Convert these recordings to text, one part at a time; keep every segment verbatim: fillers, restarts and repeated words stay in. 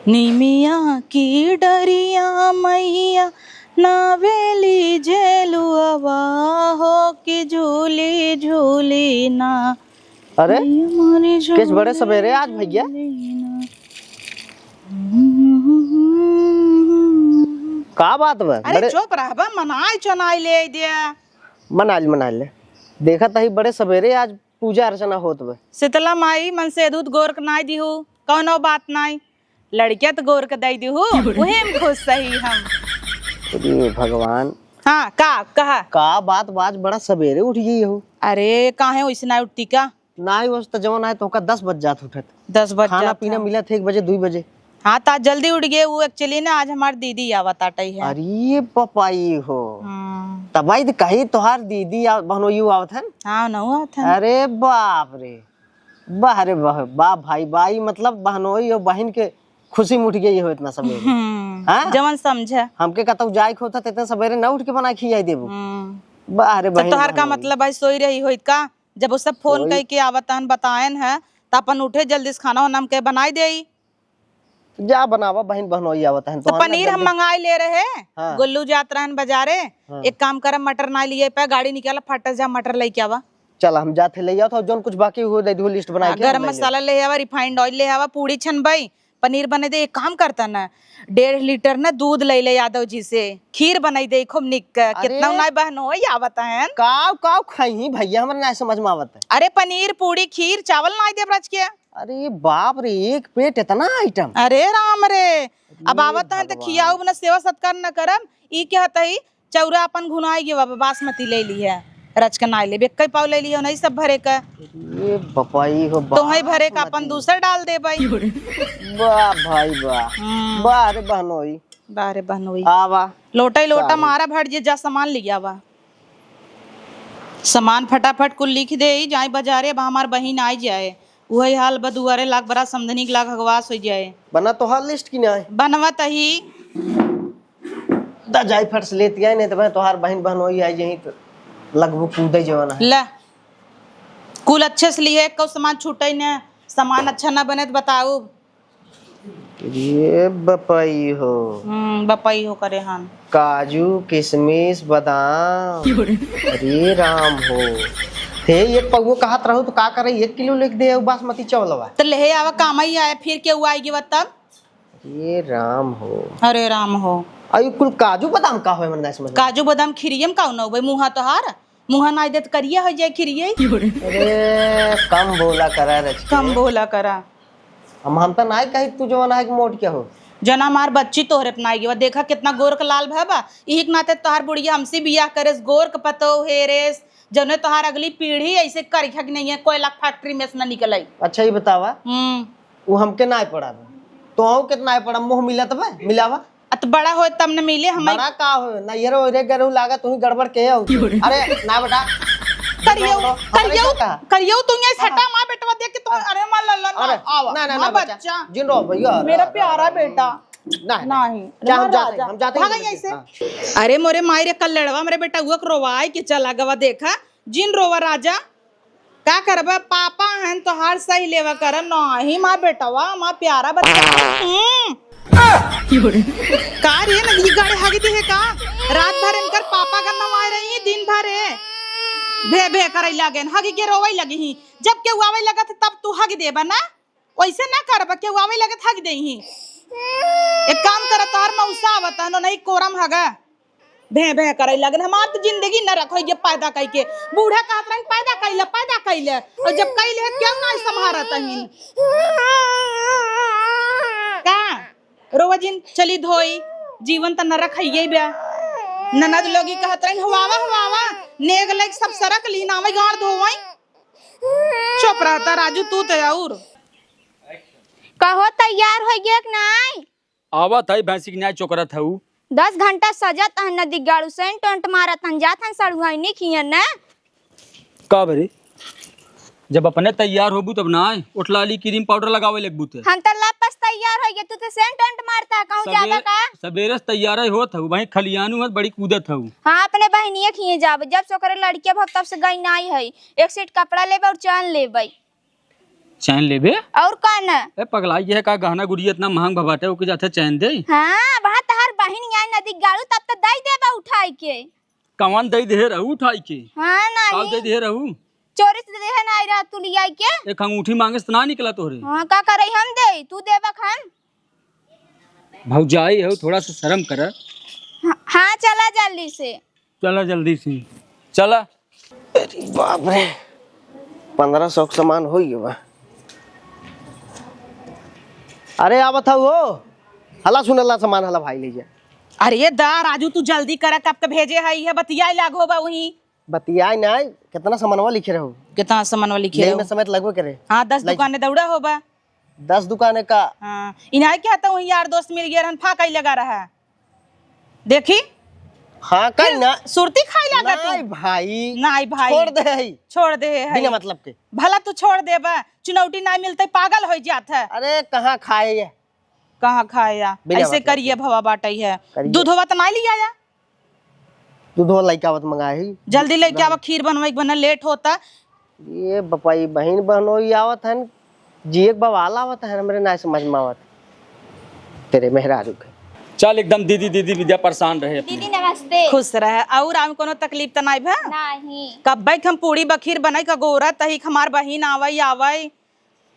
निमिया की डरिया मैया ना वेली झेलुआ हो कि झूली झूली ना। अरे, मैया मोरी केस बड़े सबेरे आज भैया? झूली ना। का बात बा? अरे बड़े चुप रहबा, मनाई चनाई ले दे। मनाइल, मनाइल। देखत ही बड़े सबेरे आज पूजा अर्चना होत बा। शीतला माई मन से दूध गोरक नाई दिहू, कौनो बात नाई। लड़किया तो गोरक दई दिहू, उहे में खुश सही हम। अरे भगवान। हाँ, का, कहा? का बात बा, आज बड़ा सबेरे उठ गई हो? अरे, काहे ओइसे नाई उठती का? नाई, वस त जवन आए तोहका दस बज जात उठत। दस बज खाना जात पीना है। मिलत है एक बजे, दुई बजे। हाँ, त आज जल्दी उठ गए। वो actually ना, आज हमार दीदी आवत आटई है। अरे पपाई हो। हम्म। तब आई त कही तोहार दीदी आ, बहनोई आवत है। हाँ, न आवत है। अरे बाप रे, वाह रे वाह, वाह भाई, वाह, ई मतलब बहनोई और बहन के खुशी में उठ गई हो इतना सबेरे। हम्म, हाँ? जवन समझे। हमके कतौ जाए के होता त इतना सबेरे न उठ के बना खियाई देबू। हम्म। वाह रे तो बहन तोहार का बहनोई। मतलब भाई सोई रही होइत का? जब वो सब फोन सोई। कई के आवत हन, बतायन है, त अपन उठे जल्दी से खाना वाना हमके बनाई देई। जा बनावा, बहिन बहनोई आवत हन, तो तोहन ना पनीर हम जल्दी। मंगाई ले रहे, हाँ। गोलू जात रहन बजारे, हाँ। एक काम कर, मटर ना लिए पे, गाड़ी निकाला, फट से जा मटर लेके आवा। चल, हम जाते ले आओ, तो जौन कुछ बाकी हुए दे दू, लिस्ट बनाई हाँ, के गरम ले लेब। मसाला ले आवा, refined oil ले आवा, पूड़ी छनबई, पनीर बने दे। एक काम करता ना, डेढ़ लीटर ना दूध ले ले यादव जी से, खीर बनाई दे खूब निक का। अरे। कितना उनाई बहनोई आवत हन। काव काव खाई भैया, हमरा ना समझ में आवत है। अरे पनीर, पूड़ी, खीर, चावल ना दे ब्रज के। अरे बाप रे, एक पेट इतना आइटम। अरे राम रे, अब अरे आवत हन त भगवान। खियाऊ बना, सेवा सत्कार न करब। ई कहत हई चौरा अपन घुनाई गे बाबा, बासमती ले ली है, रच के ना ले, बेक्कई पाव ले लियो नहीं सब भरे का। ये बपाई हो, तो वही भरे का अपन बासमती। दूसर डाल दे भाई। वाह भाई वाह। हम्म। वाह रे बहनोई। वाह रे बहनोई। आवा। लोटा ही लोटा साहब। मारा भर जे जा सामान ले आवा। सामान फटाफट कुल लिख दे, ई जाए बजारे, अब हमार बहिन आई जाए। उहे हाल बा दुआरे लाग बड़ा समधनी के लाग हगवास हो जाए। बना तोहार लिस्ट की ना है? बनवा तही। दा जाई फट से लेती आई, नहीं तो मैं तोहार बहिन बहनोई आई यहीं तो लगबू कूदे जवाना है। ले। कुल अच्छे से लिए, एको सामान छूटे न, सामान अच्छा ना बने तो बताऊ। ये बपई हो। हम्म, बपई हो करे हन। काजू, किशमिश, बादाम। अरे राम हो। हे, एक पौवो कहत रहू तो का करे, एक किलो लिख दे, बासमती चावलवा। तो ले आवा, काम ही आए, फिर केहू आई गे तब। अरे राम हो। अरे राम हो। आ, ये कुल काजू बादाम का होए, मन नहीं समझ में। काजू बादाम खिरियम का न होबे, मुँहा तोहार, मुँहा नाई देत करिया हो जाए खिरिये। अरे, कम बोला करा रच के। कम बोला करा। हम, हम तो नाई कही तू जवन है कि मोट क्या हो। जना हमार बच्ची तोहरे पे नाई गिवा, देखा कितना गोरक लाल भवा। इही के नाते तोहार बुढ़िया हमसे बियाह करेस, गोरक पतो हेरेस, जौने तोहार अगली पीढ़ी ऐसे करिखा कि नहीं है, कोयला फैक्ट्री में से न निकले। अच्छा, ये बतावा, हम्म। वो हमके नाई पड़ा बा, तो आओ कितना नाई पड़ा, मुँह मिला तब मिलावा। अत बड़ा होए तब न मिले हमें। बड़ा का हो, नैहरो रे गरू लागा, तू ही गड़बड़ के हो। अरे ना बेटा, करियो, जिन रो, रो, हमारे करियो, क्या कहा? करियो, तू ये हाँ। सटा माँ बेटवा देख के तो, हाँ। अरे माँ लल्ला ना, अरे, आवा, ना, ना, माँ ना, बच्चा। बच्चा। जिन रो भैया, अरे, मेरा अरे, प्यारा अरे, बेटा। नहीं, नहीं। नहीं, क्या हम हमारा जाते हैं, राजा। हम जाते हैं भागा जल्दी यहीं से। हाँ। अरे मोरे माई रे, कल लड़वा मेरे बेटा हुआ रोवाई के चला गवा, देखा, जिन रोवा राजा। का करबा, पापा हन तोहार सही लेवा कर, नाही माँ बेटवा, माँ प्यारा बच्चा। हम्म। का रे, नदी गाड़े हगी दी है का? रात भर इनकर पापा का नवाए रही है, दिन भर है। भे भे करे लगे, हगी के रोवे लगी ही। जब केहू आवे लगत है, तब तू हग देबा ना? वैसे ना करबा, केहू आवे लगत हग दे ही। एक काम कर, तोहार मौसा आवत है, नहीं कोरम हगा। भे भे करे लगन, हमार तो जिंदगी नरक होइ गया पैदा कई के। बूढ़ा कहत रहन, "पैदा कइले, पैदा कइले।" और जब कइले है, क्यों ना संभारत हइन? का? रोवा जिन, चली धोई, जीवन त नरक हइये बा। ननद लोगी कहत रहन, "हवावा, हवावा, नेग लेग सब सरक ली, नावे गाड़ धोवई।" चुप रहता राजू, तू तो और। कहो, तैयार होइ गया कि नाई? आवत है, भैंसी के न्याय चोकरत है उ। दस घंटा सजत हन, नदी गाड़ू सेंट वेंट मारत हन, जात हन सड़ुआइनी खियन न। का भरी? जब अपने तैयार होबू तब ना आए, उठलाली क्रीम पाउडर लगावे लगबू ते। हम तो लपस तैयार होइ गए, तू तो सेंट वेंट मारता है, कहूँ ज्यादा सबेरे, का? सबेरे से तैयार है होत हऊ, वहीं खलियानू है, बड़ी कूदत हऊ। हाँ, अपने बहनिया खिए जाब, जब से ओकरे लड़किया भब तब से गई नाई है, एक सेट कपड़ा लेबे और चैन लेबे। चैन लेबे? और का न? ए पगलाई, ये का गहना गुड़िया इतना महंग बाटे, ओके जाथे चैन दे? हाँ, वहाँ तहार बहिन यहाँ नदी गाड़ू, तब तो दई देबा उठाई के। कवन दई दे रहू उठाई के? हाँ, का नहीं। दई दे रहू? चोरी से दे है ना, आई रहा तू लियाई के। एक अंगूठी मांगे से ना निकला तोहरे। हाँ, का करे हम दे, तू देबा खान। भौजाई हो, थोड़ा सा शर्म कर। हाँ, हाँ, चला जल्दी से। चला जल्दी से, चला। अरे बाप रे, पन्द्रह सौ के सामान हो गया बा। अरे आवत हऊ हो, हला सुनला सामान हला भाई ले जा। अरे दा राजू, तू जल्दी करा, कब तक भेजे है, ये बतियाए लागो बा वहीं। बतियाए ना, कितना सामानवा लिखे रहो। कितना सामानवा लिखे यही रहो? में समय तो लगबे करे। हाँ, दस लाई- दुकाने दौड़ा हो बा। दस दुकाने का। हाँ, इन्हाई क्या तो वहीं यार दोस्त मिल गया रहन, फाका ही लगा रहा। देखी? हाँ, कर फिर ना। सुरती खाई लागा तू। नहीं भाई। नहीं भाई। छोड़ दे है। छोड़ दे है। बिना मतलब के। भला तू छोड़ देबा, चुनौटी ना मिलते पागल हो जात है। अरे कहाँ खाए ये? कहाँ खाए या? बिना ऐसे मतलब करिए के। भवा बाटई है। करिए। दूधवा तो ना लिया या? दूधवा लइका आवत मंगाई। जल्दी लेके आवा, खीर बनवाई के बना, लेट होता। ये बपाई बहिन बहनोई आवत हन, जिए के बवाल आवत है, हमरे ना समझ में आवत। तेरे मेहरारू के। चल एकदम दीदी, दीदी विद्या परेशान रहे अपने। दीदी नमस्ते। खुश रहे। और आम कोनो तकलीफ त नाई भा? नहीं। कब्बे के हम पूड़ी बखीर बनाई का गोरा तही हमार बहिन आवई, आवई।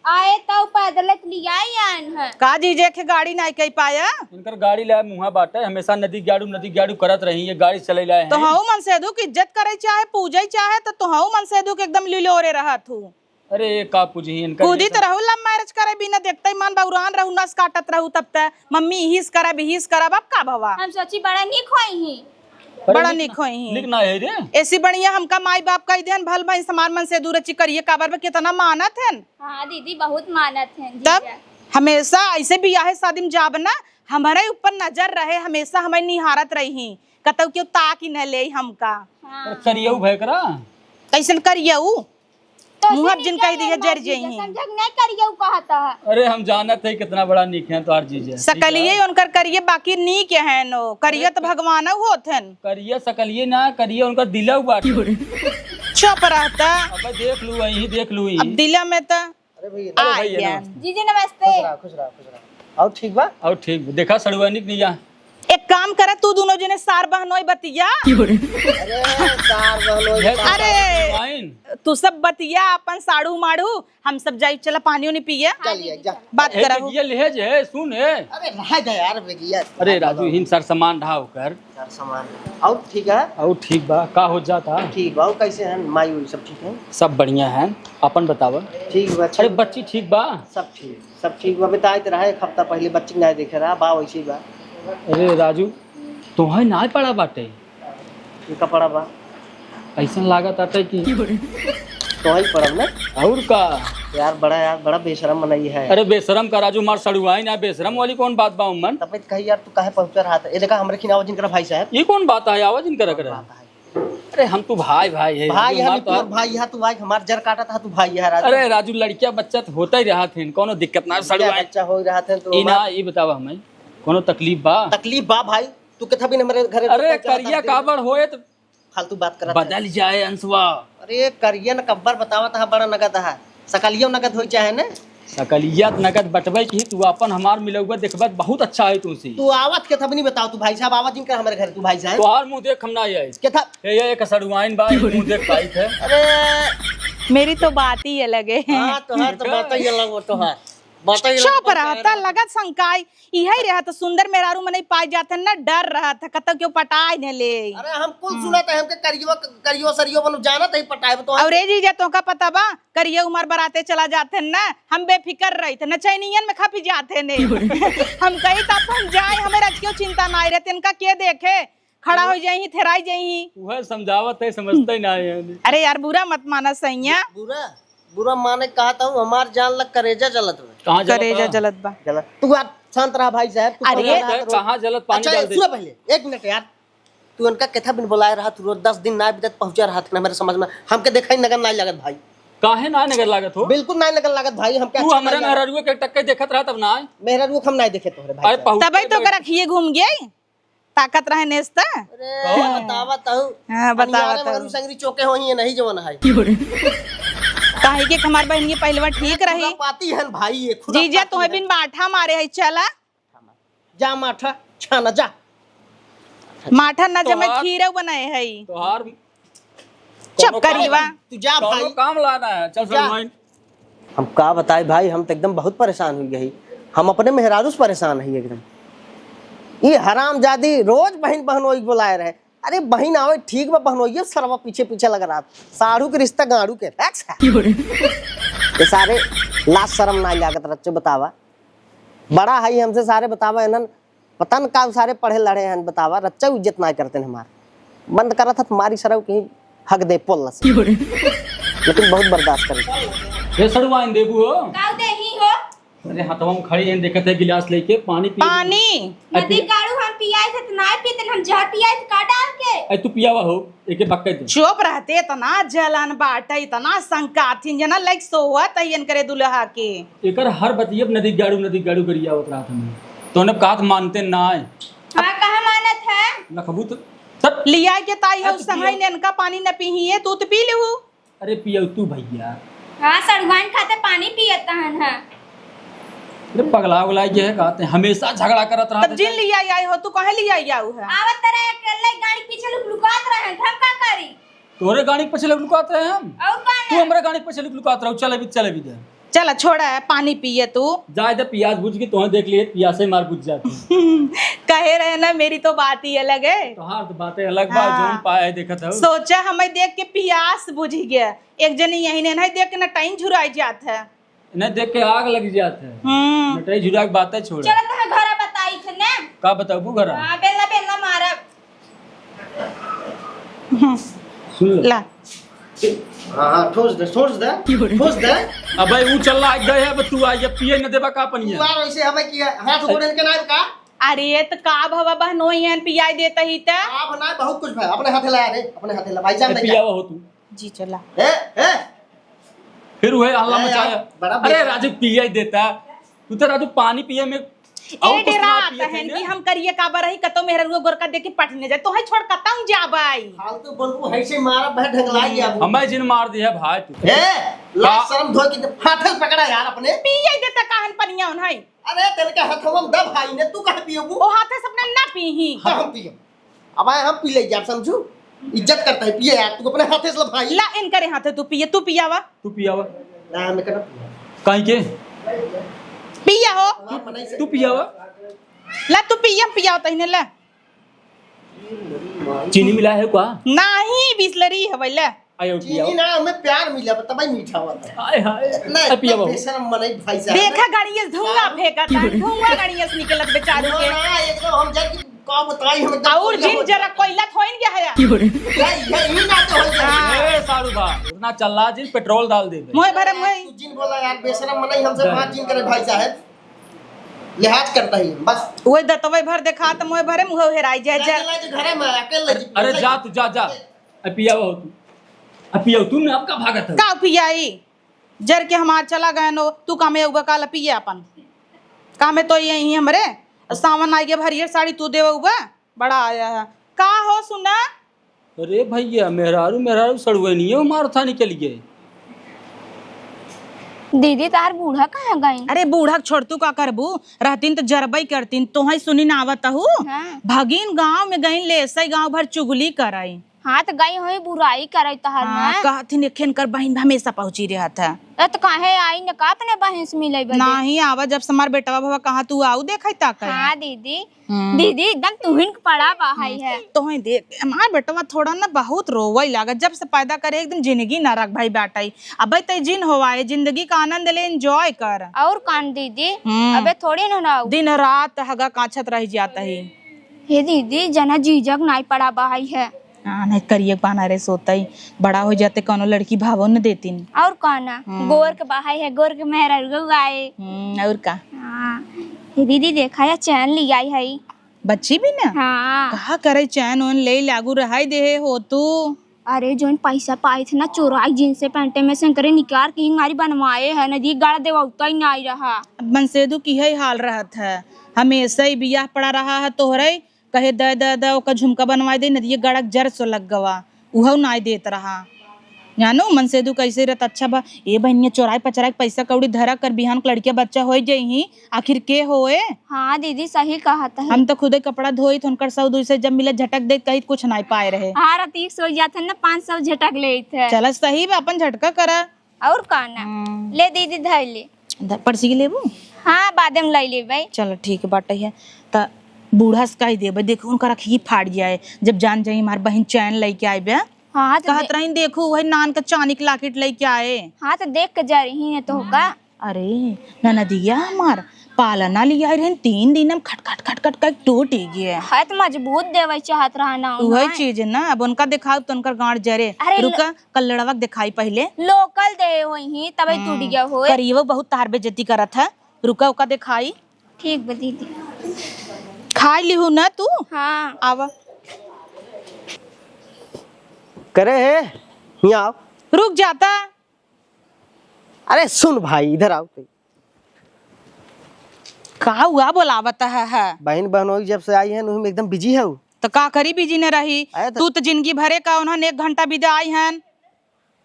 आए तो पैदल लियाई आन है। का जीजे के गाड़ी नाई कई पाया? इनकर गाड़ी लाए मुहा बाटे, हमेशा नदी गाड़ू, नदी गाड़ू करत रही, ये गाड़ी चले लाए तो हैं। हऊ मनसेधू की इज्जत करे चाहे, पूजे चाहे, तो तोहऊ मनसेधू के एकदम लिलोरे रहत हूँ। अरे, ये का पूछी इनका, कूदी ये तो सब रहू, love marriage करे बिना देखते ही मन बौरान रहू, नस काटत रहू, तब तक मम्मी इहिस करब, इहिस करब, अब का भवा? हम सोची बड़ा निक होई ही। अरे, बड़ा निक निक ना, होई ही। निक ना है रे। ऐसी बढ़िया हमका माई बाप कह देन, भल भाई समान मन से दूर अच्छी करिए, काबर में कितना मानत हन। हाँ दीदी, बहुत मानत हन तब जीजा। हमेशा ऐसे बियाहे शादी में जाब ना, हमारे ऊपर नजर रहे, हमेशा हमें निहारत रही, कतौ क्यों ताक ही न ले हमका। हाँ। अरे, करियऊ भय करा। कैसन करियऊ? तो मुँह से जिन कह निकल दिए, जर मर्जी जइहीं। समझक नहीं करियऊ कहता है। अरे, हम जानत है कितना बड़ा निक है तोहार जीजा। सकलिए उनकर करिए, बाकी नीक है नो। करिए तो भगवान होत हन। करिए सकलिए ना, करिए उनकर दिलऊ बाटे। चुप रहता। अबे देख लू, वहीं देख लू, वहीं। अब दिला में तो अरे भैया। अरे भैया, आ गया। नमस्ते। जीजी नमस्ते। खुश रहा, खुश रहा, खुश रहा। और ठीक बा? और ठीक बा। देखा सड़ुआनी के नहीं जा। एक काम करा, तू दोनों जने सार बहनोई बतिया। अरे सार बहनोई देख, बता। अरे, सड़ुआइन। तू सब बतिया अपन साड़ू माड़ू, हम सब जाई, चला पानी उनी पिए। चल ये, जा। बात ए, करा हो। ये लिहे जे, सुन ए। अरे रह जा यार बेगिया। अरे राजू, हिन सर सामान ढाव कर। सर सामान। और ठीक है? और ठीक बा, का हो जाता? ठीक बा, और कैसे हैं माई उई सब ठीक है? सब बढ़िया है, अपन बतावा। ठीक बा, अच्छा। अरे बच्ची ठीक बा? सब ठीक, सब ठीक बा। अभी तो आइत रहा एक हफ्ता पहले, बच्ची ना देखे रहा, बा वैसे ही बा। अरे राजू, तोहे ना पड़ा बाटे। ये का पड़ा बा? ऐसन लागत आटे कि तोहे पड़ब ना? और का? यार बड़ा, यार बड़ा बेशरम मनई है। अरे बेशरम का राजू, मार सड़ुआई ना, बेशरम वाली कौन बात बा उमन? तब कही यार तू काहे पहुंचा रहा था? ये देखा हमरे खिनावा जिनकर भाई साहब। ये कौन बात है? आवाज इनकर रख रहा है। बात है। अरे हम तू भाई, भाई है, भाई हम हमार तो तोर भाई है, तू भाई हमार जर काटा था, तू भाई है राजू। अरे राजू, लड़किया बच्चा तो होता ही रहा थे, कोनो दिक्कत ना, लड़किया सड़ुआई। बच्चा हो रहा थे तो ई ना, हमार ई बतावा हमें, कोनो तकलीफ बा? तकलीफ बा भाई, तू कितना भी हमरे घरे अरे पहुंचा रहा करिया था, काबर होए तो फालतू बात करत है। बदल जाए अंसवा। अरे करिया न कब्बर बतावत है, बड़ा नगद है, सकलियो नगद होई चाहे ने। सकलिया त नगद बटबे की, तू अपन हमार मिलौबे देखबे त बहुत अच्छा है तुमसे। तू आवत के थबनी बताओ, तू भाई साहब आवत जिनकर हमारे घर, तू भाई साहब। तोहार मुंह देख हम ना आए। के था? ए, ये एक सड़ुआइन बा, मुंह देख पाई थे। अरे मेरी तो बात ही अलग है। हाँ, तोहार तो बात ही अलग, वो तो है। बात ही अलग, चुप तो रहता, है। लगत संकाई। इहे रहत सुंदर मेहरारू मनई पाए जात है ना, डर रहत है, कतौ क्यों पटाए न ले। अरे हम कुल हम्म। सुनत है, हमके करियो, करियो सरियो बनो जानत है पटाए तो। और ए जीजा, तोहका पता बा, करियो उमर बराते चला जात है ना, हम बेफिकर रही थे, नचैनियन में खपी जात है ने। हम कही त अपन जाए, हमें रज क्यों चिंता ना रहे, इनका के देखे, खड़ा हो जाई, थेराई जाई। वह समझावत है, समझते ही ना है। अरे यार, बुरा मत माना सैया। बुरा, बुरा माने कहता हूँ, हमार जान लग करेजा जलत बा। कहाँ जलत करेजा बा? जलत बा। जलत। तू आप शांत रहा भाई साहब, तू अरे। पहले कहाँ जलत, पानी अच्छा, डाल दे। सुनो पहले, एक मिनट यार। तू उनका केथा बिन बुलाए रहा, तू रोज दस दिन ना बीतत पहुंचा रहा था ना मेरे समझ में। हमके देखा ही नगर ना लागत भाई। काहे ना नगर लागत हो? बिल्कुल ना नगर लागत भाई, हमके तू अच्छा हमरे ना लागत। मेहरारुआ के टक्के देखत रहा तब ना आए। मेहरारुआ के हम ना देखे तोहरे भाई अरे साहब। पहुंच तबे तो गए। ओकरा खिए घूम गए, ताकत रहे नेस्ता। अरे, कौन? बतावा तहु। हाँ, बतावा अनियारे तहु। मगरू संगरी चोके होई है, नहीं जवन है। काहे के हमार बहिन के पहिलवा ठीक रही। खुरापाती हन भाई, ये खुरापाती जीजा, तोहे हन। बिन माठा मारे है, चला। जा माठा छाना जा। माठा न जमे, तोहार, खीरऊ बनाए है। तोहार चुप करिवा। तू जा कौनो भाई। काम लाना है, चल जा। सलवाइन। हम का बताई भाई, हम तो एकदम बहुत परेशान हुई गई। हम अपने मेहरारू से परेशान है एकदम। ये हरामजादी रोज बहिन बहनोई के बुलाए रहे। अरे बहिन आवे ठीक बा, बहनोई ये सरवा पीछे पीछे लग रहा। साढ़ू के रिश्ता गाड़ू के, रक्स है। ये सारे लाज शर्म ना लागत रच्चो बतावा। बड़ा है हमसे सारे बतावा, इन्हन पता न का सारे पढ़े लड़े हैं बतावा, रच्चो इज्जत ना करते हैं हमार। बंद करत है तुम्हारी सरव की हक दे पोल से। लेकिन बहुत बर्दाश्त करी। ये सड़ुआइन देबू हो? काऊ देही हो? अरे हथवा में खड़ी है, देखत है गिलास लेके पानी पी। पानी? नदी गाड़ू हम पियाई थे तो ना पीते, हम जहर पियाई थे का डाल के? अरे तू पियावा हो, एके बक्के दे। चुप रहते, इतना जलन बाटे, इतना संकाथिन जना लाइक सोवत है इनकरे दुल्हा के। एकर हर बतियब नदी गाड़ू, नदी गाड़ू गरियावत रहत हमें। तोने कहा तो मानते ना है। हाँ, कहाँ मानत है? लखबू तो तब लिया के ताई अब हो तो पियो। सहै ने इनका पानी न पीही है, तू तो पी लेहू। अरे पियो तू भैया। हाँ, सड़ुआइन खाते पानी पियत हन, हाँ। अरे पगला उगला के है कहते हैं, हमेशा झगड़ा करत रहत तब है। जिन लिया आई हो, तू कहे लिया आई आऊ है? आवत तरह अकेले गाड़ी पीछे लुक लुकात रहे, हम का करी? तोरे गाड़ी के पीछे लुक लुकात रहे हम? और कौन तू है? हमरे गाड़ी के पीछे लुक लुकात रहो, चल अभी, चल अभी दे। चल छोड़ा है, पानी पिए तू। जाए दे, पियास बुझ गई, तोहे देख लिए, पियासे मार बुझ जाती। कहे रहे ना, मेरी तो बात ही अलग है। तोहार तो बातें अलग बा, हाँ। जौन पाए है देखत हो। सोचा हमें देख के पियास बुझ गया। एक जनी यही ने नहीं देख के ना टाइम झुराई जात है। इन्हें देख के आग लग जात है। हम्म। मिठाई झुरा के बातें छोड़। चलो तोहे घरा बताई थे ने। का बताबू घरा? हाँ, बेला बेला मारब। हम्म। सुन लो। ला। हाँ, हाँ, ठोस दे, ठोस दे, ठोस दे। अबे ऊ चल रहा है, गए है, अब तू आ, ये पिए न देबा का पनिया? तू आ, वैसे हमें किया, हाथ गोड़ इनके नाम का? अरे, त का भवा बहनोई हन पियाई देता ही त? का बनाए, बहुत कुछ भाई, अपने हाथे लाया रे, अपने हाथे ला, भाई जान ए, दे पियावा क्या? हो तू। जी, चला। ए, ए, फिर वही हल्ला ए, मचाया। यार, बड़ा अरे बेकार। राजू, पिया ही देता। तू तो राजू पानी पिए में ए, और कुछ ना डेरा पिए थे तहन ना। कि हम करिए का बरही, कतौ मेहररुआ गोरका देख के पटने जाए। तोहे छोड़ कतौ जाबाई। फालतू बोलबू, है से मारा बह ढंगलाई अब। हमें जिन मार दिया भाई तू। ए, लाज का? शर्म धोए की फाटल पकड़ा यार अपने। पिए देता कहन पनिया उन्हें। अरे, तेरे के हथवा में दब हाई ने, तू कहे पियोबू? ओ हाथे से अपने ना पीही। हाँ, हम पियो। अब आए हम पी ले जाब, समझू? इज्जत करता है, पिए यार, तू अपने हाथे से ला भाई। ला, इनकरे हाथे तू पिए, तू पियावा। तू पियावा। ना, मैं कहना पिया। काहे के? पिया हो। हमार मनाई से तू पियावा। ला, तू पिया, पियावा तहिने ला। चीनी मिला है का? नाही, बिसलरी हवे, ला। आयो, चीनी पियावा। ना, हमें प्यार मिला, तब ही मीठा होता है। हाय, हाय। इतना, आ, पियावा इतना हो। बेशरम मनई भाई साहब। देखा, गाड़िए से धुआं फेंकत है, धुआं गाड़िए से निकलत बेचारू के। ना, एकदम हम जर की का बताई, हम एकदम और कोयला जिन हो जरा जाता। कोयला थोइन गया है। ये, ये ही ना तो हो जाए। हाँ। ए, साड़ू बा, इतना चल्ला जिन पेट्रोल डाल दे बे। मोए भरे मोए। तू जिन बोला यार, बेशरम मनई हमसे जा। बात जिन करे भाई साहब। लिहाज करता ही बस। वही दतवे भर देखा त मोए भरे मुँह हेराई जाए, जा जा। चला जे घरे में अकेले जी। अरे जा तू, जा, जा। ए, पियावा हो तू। ए, पियावा, तू ना आपका भागत है। का पियाई? जर के हमार चला गए नो, तू कामे उबा काला पिए अपन। कामे तो यही हमरे। सावन आइगे भरियर साड़ी तू देवे उबा, बड़ा आया है। का हो सुना? अरे भैया, मेहरारू, मेहरारू सड़ुआइनिये मारथा निकल गए। दीदी, तार बूढ़ा कहाँ गइन? अरे बूढ़ा के छोड़, तू का करबू? रहतीन त जरबई करतीन, तोहई सुनी ना आवत हू। हाँ। भगीन गाँव में गइन ले, ऐसे गाँव भर चुगली करई। हाँ, त गई होई बुराई करई तहर हाँ, ना। कहथिन एखेन कर बहिन हमेशा पहुँची रहत है। ए, त काहे आई न का अपने बहिन से मिले बदे? नाही आवा, जब से हमार बेटवा भवा कहाँ तू आऊ देखई ताकई। हाँ दीदी, हम्म। दीदी एकदम तुहिन के पड़ा बहाई है। तोहे देख, हमार बेटवा थोड़ा ना बहुत रोवई लागत, जब से पैदा करे एकदम जिंदगी नरक भई बाटई। अबे तई जिन होवाए, जिंदगी का आनंद ले, enjoy कर। और कान दीदी, हम्म। अबे थोड़ी ना ना दिन रात हगा काछत रह जात ही। हे दीदी, जना जीजक नाई पड़ा बहाई है। हाँ, नहीं करिए पाना रे सोतई, बड़ा हो जाते कौनो लड़की भावो न देतीन। और का ना, हम्म। गोर के बहाई है, गोर के मेहररुआ आए। हम्म, और का? हाँ। हे दीदी, देखा या चैन ली आई है। बच्ची भी ना? हाँ। कहा करे चैन ओन ले लागू रहाई देहे हो तू। अरे, जोन पैसा पाई थे ना, चोराई जींस पैंटे में से करे निकार के हिंगारी बनवाए है, नदी गाड़ा देवा उतना ही नहीं रहा। अब मनसेदू की है हाल रहत है, हमेशा ही बियाह पड़ा रहा है तोहरे, कहे, "दे, दे, दे, ओका झुमका बनवाए दे, नदिये गड़क जर सो लग गवा।" उहउ नाय देत रहा। जानू, मनसेदू कैसे रहत अच्छा बा। ए बहिनिया, चोराई पचराई के पैसा कौड़ी धरा कर, बिहान के लड़किया बच्चा होइ जइहीं, आखिर के होए? हाँ दीदी, सही कहत है। हम तो खुदे कपड़ा धोई थे, उनकर सौ दुई सौ जब मिले झटक देत, कही कुछ नाई पाए रहे। हाँ, राती एक सौ जात है ना, पाँच सौ झटक लेत है। चल सही बा, अपन झटका करा। और का ना? हम्म। ले दीदी, धर ले। ध-, परसी के लेबू? हाँ, बादे में ले लेबै। चल ठीक बाटे है। त बूढ़ा से कह देबै, देखो उनका रखी फाड़ जाए, जब जान जाई हमार बहिन चैन लेके आइबे। हाँ, तो कहत दे- रही, देखो वही नान का चानी के लाकेट लेके आए। हाँ, तो देख के जा रही है तो का? अरे ननदिया हमार, पालना लिया रहन, तीन दिन हम खट खट खट खट कर टूट ही गए। है तो मजबूत देवे चाहत रहा ना वही उन्हें। चीज है ना, अब उनका दिखाओ तो उनकर गांड जरे। अरे ल- रुका, कल्लड़वा के दिखाई पहले। लोकल दे होई ही, तबे टूट हम्म, गया होए। करियो बहुत तार बेइज्जती करत है, रुका ओका दिखाई। ठीक बा दीदी। खाई लिहू ना तू? हाँ। आवा। करे है, यहाँ आओ। रुक जाता। अरे सुन भाई, इधर आओ तो। का हुआ बोलावत है, है? बहन बहनोई जब से आई है, उनमें एकदम बिजी है वो। तो का करी, बिजी न रही? अरे तो तू तो जिंदगी भरे का उन्हन एक घंटा बिदा आई हन।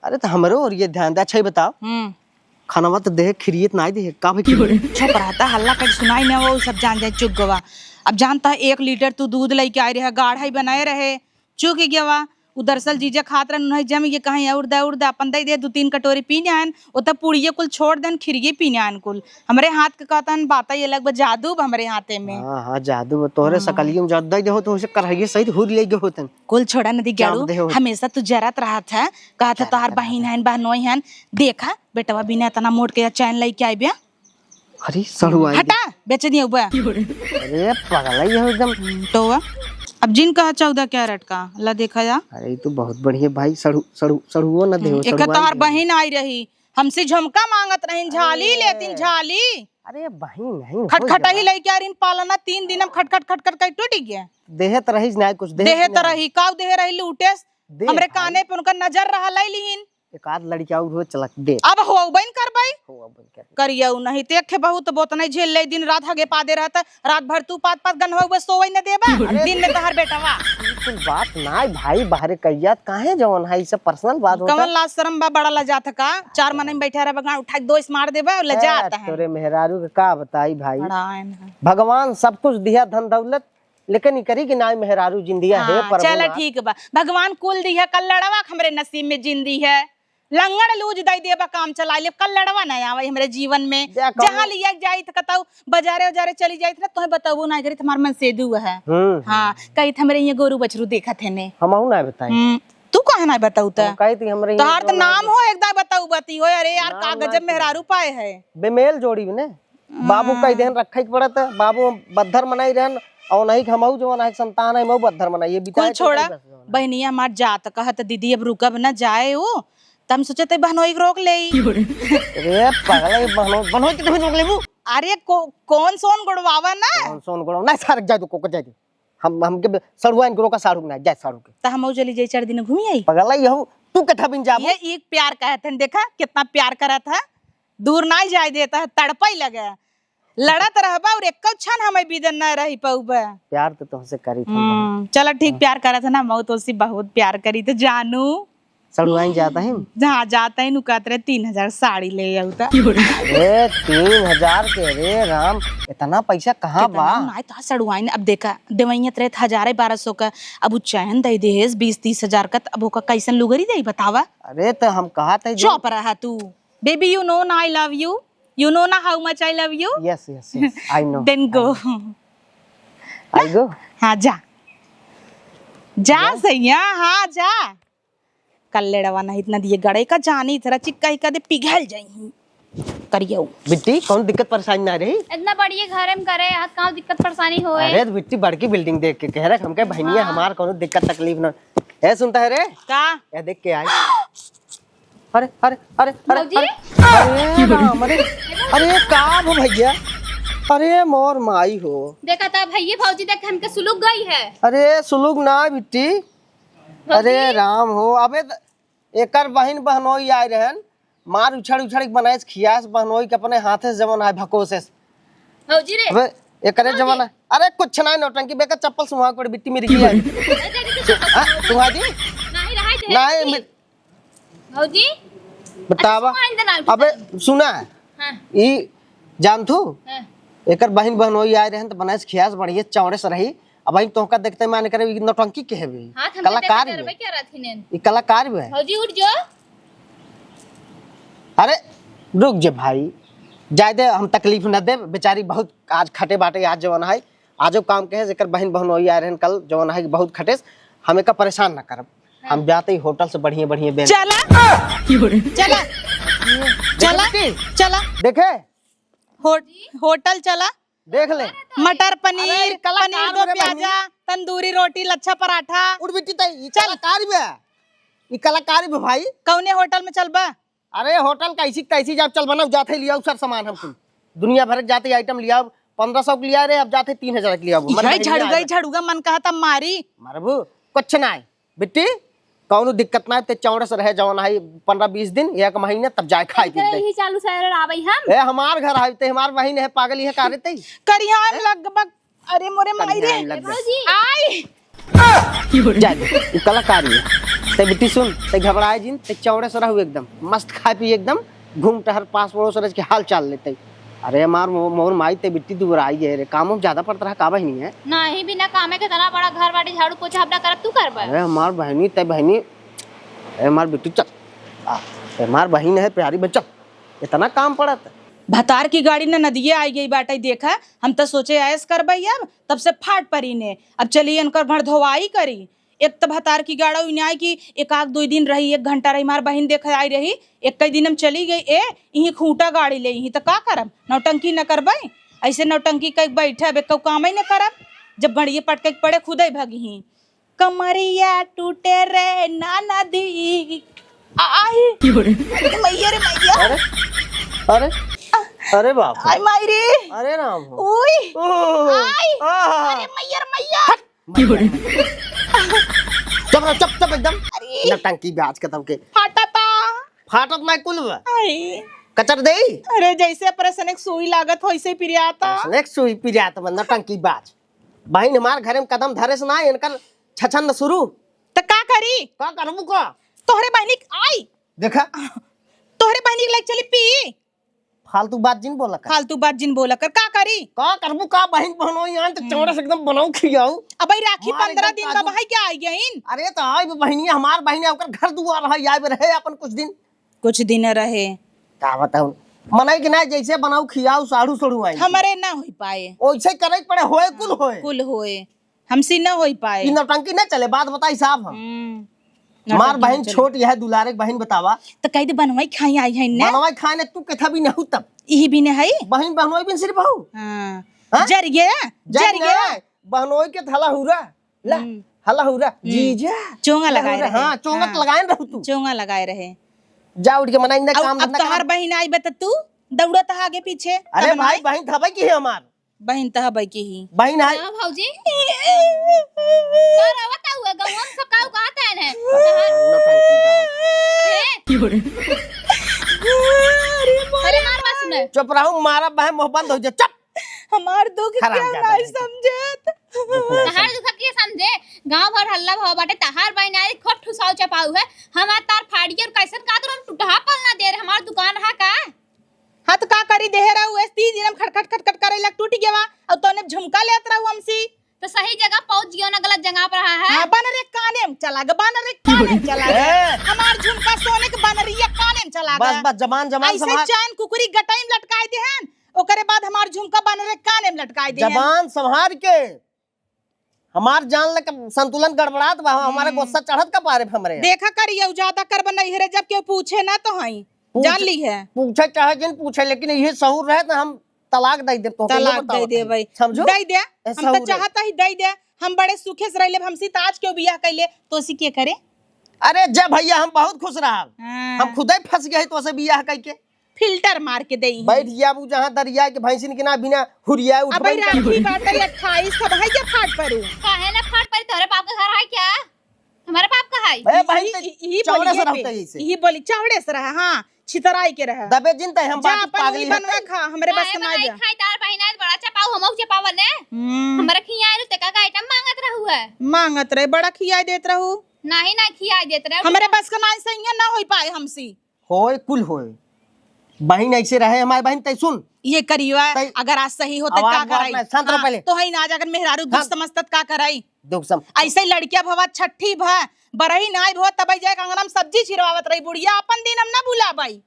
अरे तो हमरो और ये ध्यान दे। अच्छा ही बताओ, हम्म। खानवा तो देहे, खिरियत ना देहे, का भाई? चुप रहता, हल्ला कर सुनाई ना, वो सब जान जाए, चुप गवा। अब जानता है, एक लीटर तू दूध लेके आए रहे, गाढ़ा ही बनाए रहे, चुक गया वा। उ दरअसल जीजा खात रहन, उन्हें जम के कहीं और दे, और दे, अपन दे दे, दू तीन कटोरी पी जान, वो तब पुड़िये कुल छोड़ देन, खिरिये पी जान कुल। हमरे हाथ के कहतन, बात ही अलग बा, जादू बा हमरे हाथे में। हाँ, हाँ, जादू बा। तोहरे हाँ। सकलिये में जादू दे दे हो, तो उसे करहिये सहित हुर ले गए होतन। कुल छोड़ा नदी चाप गाड़ू, दे हो। हमेशा तू जरत रहत है, कहत है, जरत तोहार रहत बहिन है। हन, बहनोई हन। देखा, बेटवा बिना इतना मोट के चैन लेके आइबे। अरे, सड़ुआ हटा, बेच दिया हुआ। अरे, पगला ये हो एकदम। हम्म, तो हुआ। अब जिन कहा चौदह कैरेट का, ला देखा जा। अरे, ये तो बहुत बढ़िया भाई, सड़ु-, सड़ु-, सड़ुओ न देहो, हम्म, एक सड़ुआ तोहार नहीं देहो। बहिन आई रही, हमसे झुमका मांगत रही, झाली अरे। लेतिन, झाली। अरे, बहिन नहीं, हो खटखट ही जावा। लेके आ रही, पालना तीन दिन हम खटखट, खटखट कर टूट गया। देहे त रही ना कुछ, देहे देहे त ना। रही, काऊ देहे रही लूटेस। दे हमरे भाई। काने पे उनका नजर रहा, लै लिहिन। एक आध लड़किया और हो चलक दे। अब होबे न करबै। होबे न करबै। करियौ नहीं, देखे बहुत बोत नहीं झेल ले, दिन रात हगे पादे रहत, रात भर तू पाद पाद गन्हवा हुए सोवै न देबा, अरे दिन में तोहर बेटवा। ई कुल बात नाई भाई, बाहरे कहिया काहे जवन है, ई सब पर्सनल बात होता। कवन लाज शरम बा, बड़ा लजात का? चार मनई में बैठा रह बगान उठा के दोस मार देबा, लजात ए, है। तोरे मेहरारू के का बताई भाई, बड़ा आयन है। भगवान सब कुछ दिया धन दौलत, लेकिन ई करी कि नाई मेहरारू जिंदिया है, हाँ, प्रभु चला नाथ। ठीक बा। भगवान कुल दिया, कल्लड़वा हमरे नसीब में जिंदी है। लंगड़ लूज दई देबा, काम चला लेब, कल्लड़वा ना आवे हमरे जीवन में। जा कौनो जहाँ लिया जाइत कतौ, बाजारे उजारे चली जाइत ना, तोहे बतौबो ना करी, हमार मनसेदू है। हम्म। हाँ, कहित हमरे ये गोरू बछरू देखत है ने। हमहू ना बताई। हम्म, तू काहे ना बताऊ त? हम कहित हमरे ये तोहार त गोरू नाम हो, एक दाई बताऊ बती हो, अरे यार, नाम का ना गजब है। मेहरारू पाए है। बेमेल जोड़ी ने। बाबू कह देहन रखे के पड़त, बाबू बद्धर मनई रहन, और नहीं हमहू जवन है संतान है, मऊ बद्धर मनई, ये बिताए कुल छोड़ा, बहनिया हमार जात कहत, "दीदी अब रुकब न जाए उ," त हम सोचत है बहनोई के रोक लेई। रे पगला, ये बहनोई, बहनोई के तुम रोक लेबू? अरे को-, कौन सोन गोड़वावा ना? कौन सोन गोड़वा? नहीं सारक जाए दो, कोको जाए दो। हम, हमके बे-, सड़ुआ इनको रोका, साड़ू के ना, जाए साड़ू के। त हमहू चली जाई, चार दिन घूमी आई। पगला, ये हो, तू कथा बिन जाबू? ये एक प्यार कहत है, देखा कितना प्यार करत है। दूर नाई जाए देता है, तड़पई लगे। लड़त रहबा और एको क्षण हमें बिदन न रही पउबा। प्यार तो तुमसे करी थी। हम्म, चला ठीक, हाँ। प्यार करत है ना, मऊ तोसे बहुत प्यार करी तो जानू। सड़ुआइन जाता है? जहाँ जाता है, नु कहत रहे, "तीन हजार साड़ी ले आऊ ता।" ए, तीन हजार के, रे राम, इतना पैसा कहाँ बा? ना, तो सड़ुआइन, अब देखा, देवैया त रहे हजारे बारह सौ का, अब उ चैन दे देहेस बीस तीस हजार का, त अब ओका कैसन लुगरी दे, बतावा? अरे, तो हम कहा थे जो चुप रहा तू। Baby, you know ना I love you? You know ना how much I love you? Yes, yes, yes, I know, then I go. Know. I go? हाँ, जा। जा yes. सैया, हाँ, जा। कल्लेड़वा नहीं इतना दिए गड़े का जानी, इतना चिक्का ही कदे पिघल जाई। करियो। बिट्टी, कौन दिक्कत परेशानी ना रही? इतना बढ़िया घर में करे, यहाँ कहाँ दिक्कत परेशानी होए? अरे, तो बिट्टी बड़की building देख के कह रहे, हमके बहनिया हाँ। हमार कौनो दिक्कत तकलीफ ना। ए, सुनता है रे? का? ये देख के आई। अरे, अरे, अरे, अरे, भौजी? अरे, अरे राम, अरे, अरे, का हो भैया? अरे, मोर माई हो। देखा था भैया, भौजी देख हमके सुलुक गई है। अरे, सुलुक ना बिट्टी। भौजी? अरे राम हो, अबे त-, एकर बहिन बहनोई आए रहन, मार उछड़ उछड़ के बनाए खियास बहनोई के अपने हाथे से जवन आए भकोसे से। भौजी रे। अबे, एकरे भौजी। जवन है। अरे, कुछ ना, नौटंकी बेकर चप्पल सुहा के बिट्टी मेरी की है। अरे, अरे, अरे, हाँ, सुहा दी? नहीं, रहाई दे, नहीं, भौजी। मे-, भौजी, बतावा। अच्छा, सुना है ना, अबे सुना है। हाँ। ई जानथू? हाँ। एकर बहिन बहनोई आए रहन त बनाए से खियास बढ़िया चौड़े से रही। अब भाई तोहका देखते मान करे ई नौटंकी के हवे। हाँ, त हम कलाकार देखते भी करबे है। क्या रहत हिनेन? ई कलाकार भी है। भौजी उठ जो। अरे रुक जे भाई, जाए दे, हम तकलीफ न देब। बेचारी बहुत आज खटे बाटे, आज जवन है, आजो काम के है, जेकर बहिन बहनोई आए रहन कल, जवन है बहुत खटेस, हम एका परेशान न करब। हम जाते ही होटल से बढ़िया बढ़िया बेन चला। चला। चला। चला। देखे? होट-, होटल चला। देख ले। मटर पनीर, अरे, ई कलाकार पनीर दो रे बहिनी। प्याजा, तंदूरी रोटी, लच्छा पराठा। उठ बिट्टी तई, ई चल। कलाकार बे। ई कलाकार बे भाई। कौने होटल में चलबा? अरे होटल कैसी तैसी जाब, चल बनाओ, जाते लियाओ सर सामान हम कुल। दुनिया भर के जाते आइटम लियाओ, पन्द्रह सौ के लिया रे, अब जाते तीन हजार के लियाओ। मन इहे बहिनी झड़ुगा, आवे। झड़ुगा मन कहता मारी। मरबू, कुछ ना है। बिट्टी, कौनो दिक्कत ना है, ते चौड़स रहे जवन है पन्द्रह बीस दिन, एक महीने, तब जाए खाए इनकरे पीते। यही चालू सैलर आवे हम। ए, हमार घर आवे ते, हमार बहिन है, पागल है का रे ते? करिहान हैं? लगभग, अरे मोरे माई रे। करिहान लग गए। भौजी। आई। जा दे, उ कलाकारी है। ते बिट्टी सुन, ते घबराए जिन, ते चौड़स रहू एकदम, मस्त खाए पी एकदम, घूम टहर पास पड़ोस रह के हाल चाल लेते। अरे हमार मो-, मोर माई ते बिट्टी दुबराई है रे, काम ज्यादा पड़त रहा का बहिनी है? नहीं, बिना कामे के इतना बड़ा घर बाटी, झाड़ू पोछा अपना करब, तू करबे? अरे हमार बहिनी ते बहिनी, अरे हमार बिट्टी चल, आ, ते हमार बहिन है प्यारी बच्चा, इतना काम पड़त। भतार की गाड़ी न नदिये आई गई बाटे, देखा, हम तो सोचे ऐस करबे अब, तब से फाट परी ने। अब चली इनकर भर धोवाई करी। एक त भतार की गाड़ा उन्याय की एक आध दुई दिन रही, एक घंटा रही, हमार बहिन देखे आई रही, एक कई दिन हम चली गई, ए, इहीं खूंटा गाड़ी ले, इहीं त का करब, नौटंकी न करबे, ऐसे नौटंकी कई बैठे, अब एक कामे न करब, जब भड़िए पटके के पड़े, खुदे भगिहीं। कमरिया टूटे रे ना नदी, आई, अरे मैया रे मैया। अरे, अरे, अरे बाप रे। आई माई रे। अरे राम हो। उई। ओह, आई। आहा। अरे मैया रे मैया। चुप रहो, चुप, चुप एकदम। अरे। नौटंकी ब्याज कदम के। फाटा ता। फाटत ना कुल बा। आई। कचर देई। अरे जैसे ऑपरेशन एक सुई लागत हो, वैसे ही पिरियाता। ऑपरेशन एक सुई पिरियात बा, नौटंकी ब्याज। बहिन हमार घरे में कदम धरे से ना, इनकर छछन शुरू। त का करी? का करबू का? तोहरे बहिनी के आई। देखा। तोहरे बहिनी के लइके चली पी। फालतू बात जिन बोला कर। फालतू बात जिन बोला कर, का करी? का करबू का, बहिन बहनोई आन त हम्म। चौड़स एकदम बनाऊ खियाऊ। अब भाई राखी मार पन्द्रह एकदम दिन काजू। तब है क्या आई गइन? अरे त आई बे बहिनिया, हमार बहिन है, ओकर घर दुआर है, आए बे रहे अपन कुछ दिन। कुछ दिन रहे। का बताऊ? मनई के ना जैसे बनाऊ खियाऊ साढ़ू सड़ू आई। हमरे ना होई पाए। ओइसे करे के पड़े, होए कुल होए। कुल होए। हमसे ना होई पाए। ई नौटंकी ना चले, बात बताई साफ हम। हम्म। मार नौटंकी बहिन ना चले। छोट यह दुलारे के बहिन बतावा। त कह दे बनवाई खाई आई है ना। बनवाई खाए ने तू केथा भी नहीं तब। इही भी नहीं है। बहिन बहनोई बिन सिर्फ हो। हाँ। हाँ? जर गया, जर जर गया। गया। बहनोई के थला हुरा। ला, हम्म। हला हुरा। हम्म। जीजा। चोंगा ला लगाए हुरा। रहे। हाँ, चोंगा हाँ। लगाए रहू तू। चोंगा लगाए रहे। जा उठ के मना इन्हें अब, काम अब धंधा तोहार कर। बहिन आई बा त तू दौड़त आगे पीछे। अरे तब भाई, भाई। बहिन थबे की है हमार। बहिन त हबै की ही। बहिन है। हाँ, भौजी। का रोवत हुआ? गौवा में सब का उगात है ने? तहार नौटंकी बात। हैं? अरे मार बस में। चुप रहू, मारा बहन, मुंह बंद हो जा, चुप। हमार दुख हराम केहू ज्यादा नहीं नहीं। समझत। दुख नहीं तहार समझ। दुख के समझे? गांव भर हल्ला भवा बाटे, तहार बहिन आई खूब ठुसाऊ चपाऊ है। हमार तार फाड़ी और कैसन का तो हम टुटहा पल ना दे रहे, हमार दुकान रहा का? हाँ, त का करी, देहे रहू, ऐसे तीन दिन हम खटखट, खटखट करे लग टूट गया, और तोने झुमका लेत रहू हमसी। त सही जगह पहुंच गयो ना, गलत जगह पर रहा है। हाँ, बनरे काने में चला ग, बनरे काने में चला ग। ए! हमार झुमका सोने के बनरिया काने में चला ग। बस, बस, जबान, जबान ऐसे संभाल। चैन कुकुरी गटाई में लटकाए देहन, ओकरे बाद हमार झुमका बनरे काने में लटकाए देहन। जबान संभाल के। हमार जान ले के संतुलन गड़बड़ात बा, हमारे हम्म। गुस्सा चढ़त का पारे पे हमरे। देखा करियो, ज्यादा करब नैहरे जब केहू पूछे ना तो हई। पूछ-, जान ली है। पूछे चाहे जिन पूछे, लेकिन इहे सहूर रहे तो हम तलाक दे देब तोहके, ये तलाक बताओ दे दे भाई। भाई। समझो? दे दे। ए, हम तो सहूर है। चाहता ही दे दे। हम बड़े सुखे से रह लेब, हमसे तो आज केहू बियाह कैले, तो उसी के करे? अरे जा भैया, हम बहुत खुश रहब। हाँ। हम खुदे फंस गए तो से बियाह कइके। फिल्टर मार के देई। बैठ जाबू जहाँ दरिया के भैंसिन के ना बिना हुरियाए अब उठबे राखी करी। बाटे अट्ठाईस, सब है के फाट परू। काहे ना फाट परी? तोहरे बाप का घर है क्या? हमारे बाप का है? ए, बहन, ई, ते ई, ई चौड़े बोली से ये रहते पे। ऐसे। ई बोली चौड़े से रहा, हाँ, छितराई के रहा। दबे जिन तै हम जा बात अपन पागली मुंह है। बनवा खा, हमरे बस काहे के ना बनाई जा। खाई तार बहिना है, बड़ा चपाऊ, हमहू चपावन है। हम्म। हमरे खिया आइलू, ते का का आइटम मांगत रहू है? मांगत रहे, बड़ा खिया देत रहू। नाही, नाही, खियाई देत रहे। हमरे बस का नाही, सही ना होई पाए हमसे। होए, कुल होए। बहिन ऐसे रहे हमारी बहिन, तै सुन। ये करियो, तै अगर आज सही होते आवाज का बात कराई? नहीं, शांत रहो हाँ, पहले। तो है ना, आज अगर मेहरारू दुख शांत। समझत का कराई? दुख सम- ऐसे ही लड़किया भवा छठी भा, बरही नाई भवा, तब जाए अंगना में सब्जी छिरवावत रही बुढ़िया, अपन दिन हम ना भुलाबाई।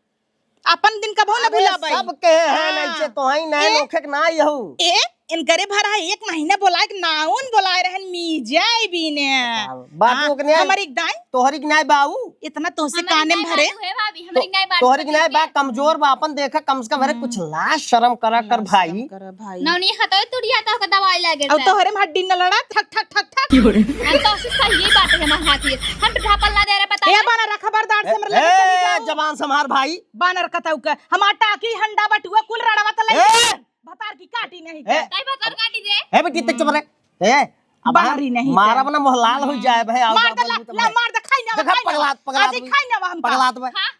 अपन दिन कबो न अरे, भुलाबाई। सब कहे हैं, हाँ। नहीं से तो हई नहीं, ए? नोखे के ना यहू। ए, इनकरे भरा है, एक महीना बोलाए के नाउन बोलाए रहन, मीजाई बीने। बताओ, बात हाँ, ओकने आई। हमारी एक दाई। तोहरी के नाई बाऊ। इतना तोहसे हमारी काने में नाई भरे। बात है भाभी, हमारी तो, नाई बात तोहरी के होती नाई बा, है। कमजोर बा, अपन देखा, कम से कम भरे हम्म। कुछ लाज शर्म करा कर लाज भाई। शर्म करा भाई। नौनी खतवे तुड़िया तो का दवाई लागे और था। तोहरे में हड्डी न लड़ा, ठक, ठक, ठक, ठक। हम तो उसे सही बात है, हमारे हाथ ये। हम तो झापल ना दे रहे, बता ए, दे। बानर, खबरदार से ए, हमरे लगे चली ए, जाओ। जबान संभार भाई। बानर कतऊ का, हमार टाकी, हंडा, बटुआ, कुल रड़वा त लई ए! भतार की काटी नहीं ए! का। काई भतार काटी रे? ए बेटी, ते चुप रहे। ए, अब बाहरी नहीं मारब का। ना, मोह लाल हो जाए भाई, आओ मार दे, बाबू ला, जी, ला, तुम्हें। मार दे, खाई ना, देखा, खाई ना। पगलात, पगलात आज ही भाई। खाई ना, हम पगलात भाई। हाँ,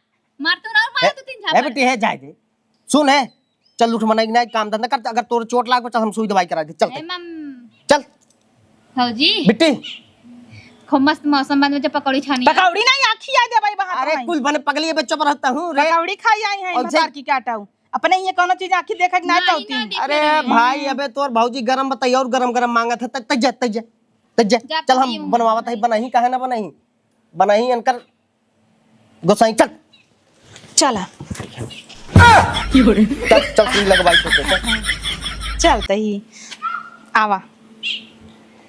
मार तू ना और मार ए, दो तीन ए झापड़। बेटी, है, जाए दे। सुन, है, चल उठ, मना नहीं, काम धंधा कर, अगर तोर चोट लाग, चल हम सुई दवाई करा दे, चल ए, ते। मम। चल। भौजी। बिट्टी। खूब मस्त मौसम बा, मुझे पकौड़ी छानी है। पकौड़ी नहीं, आखी आ दे भाई, बाहर अरे, खाई। कुल बने पगली, बच्चों पर रहता हूँ रे। पकौड़ी खाई आई हैं, और भतार से की काटाऊ। अपने ये कौनो चीज आँखी देखे के ना नहीं, चाहती। ना देखे अरे रहे। भाई, अबे तोर भौजी गरम बताई और गरम गरम मांगत है, तज जा, तज जा, तज जा। जा चल, हम पकौड़ी बनवावत है, मंगाई। बनाई, काहे ना बनाई? बनाई अनकर गोसाई, चल। चला। चल, चल, सुई लगवाई तो, चल। चलते ही आवा।